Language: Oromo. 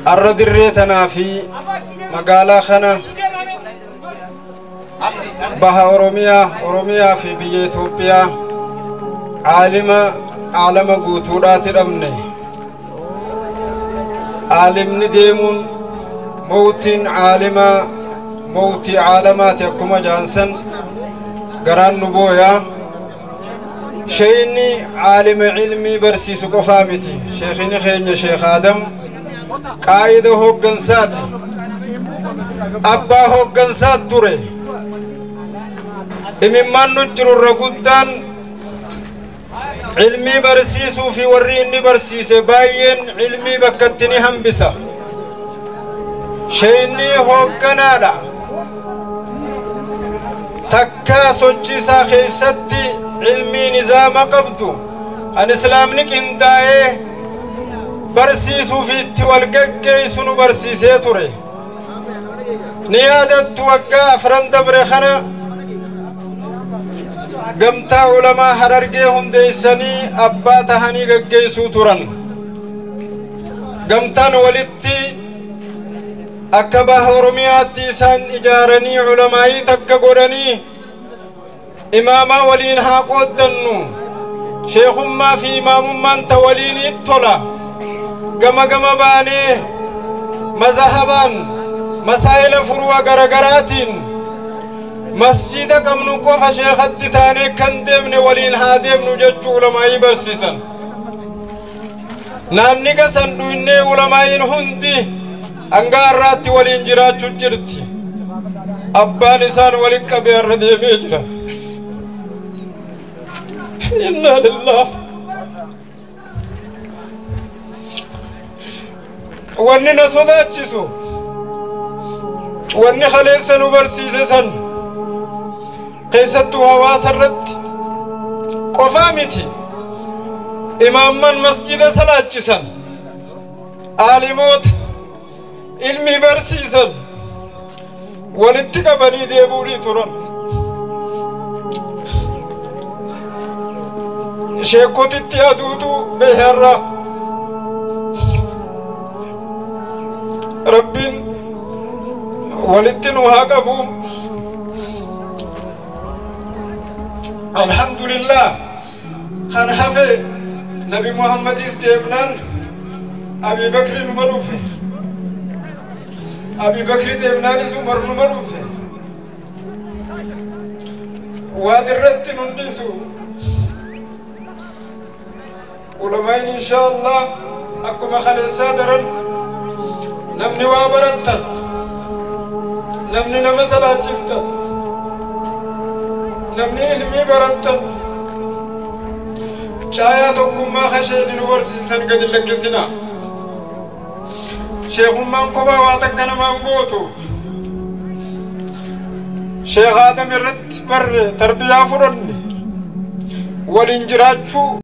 Arra dirree tanaa fi magaalaa kana baha Oromiyaa, Oromiyaa fi biyya Itoophiyaa caalima caalama guutuudhaati dhabne. Aalimni deemuun mowtiin caalimaa mowtii caalamaati akkuma jaansan garaan nu booyaa. Sheeyni caalima ilmii barsiisu qofaa miti. Sheekini keenya Sheekh Aadam qaayida hooggansaati. Abbaa hooggansaat ture. Imimmaan nu jirurra guddaan ilmii barsiisuu fi warri inni barsiise baay'een ilmii bakkatti ni hambisa. Sheeyni hoogganaadha. Takkaa sochii isaa keessatti ilmii nizaama qabdu kan islaamni qindaa'ee barsiisuu fi itti wal geggeessu nu barsiisee ture. Ni yaadattu waggaa afran dabre kana gamtaa ulamaa Harargee hundeessanii abbaa tahanii geggeessuu turan. Gamtaan walitti akka baha Oromiyaatti isaan ijaaranii ulamaayii takka godhanii imaamaa waliin haa qooddannu, sheekummaa fi imaamummaan ta waliin ittola, gama gama baanee mazahabaan masaa'ila furuwa garagaraatiin masjida qabnu qofa sheekatti taanee kan deemne waliin haa deemnu jechuu ulamaayii barsiisan. Naanni gasan dhuinnee ulamaayiin hundi hanga har'aatti waliin jiraachuu jirti. Abbaan isaan waliin qabee har'a deemee jira. Inna lillah. Wanni na sodaachisu wanni kaleessa nu barsiise san keessattuu hawaasa irratti qofaa miti. Imaamman masjida salaachisan, aalimoota ilmi barsiisan walitti qabanii deemuunii turan. Sheekotitti aduutu beeharra. Rabbiin walitti nu haa qabu. Alhamdulillah kan hafe Nabi Muhammadis deemnaan Abi Bakri numa dhufe. Abi Bakri deemnaanis Umar numa dhufe. Waa irratti nun dhiisu. Ulamaayin insha Allah akkuma kaleessaa daran namni waa barattan, namni nama salaachiftan, namni ilmii barattan caayaa tokkummaa kasheeni nu barsiisan gadi lakkisinaa. Sheekummaan kophaa waa takka namaan gootu. Sheekh Aadam irratti barre tarbiyaa fudhanne waliin jiraachuu.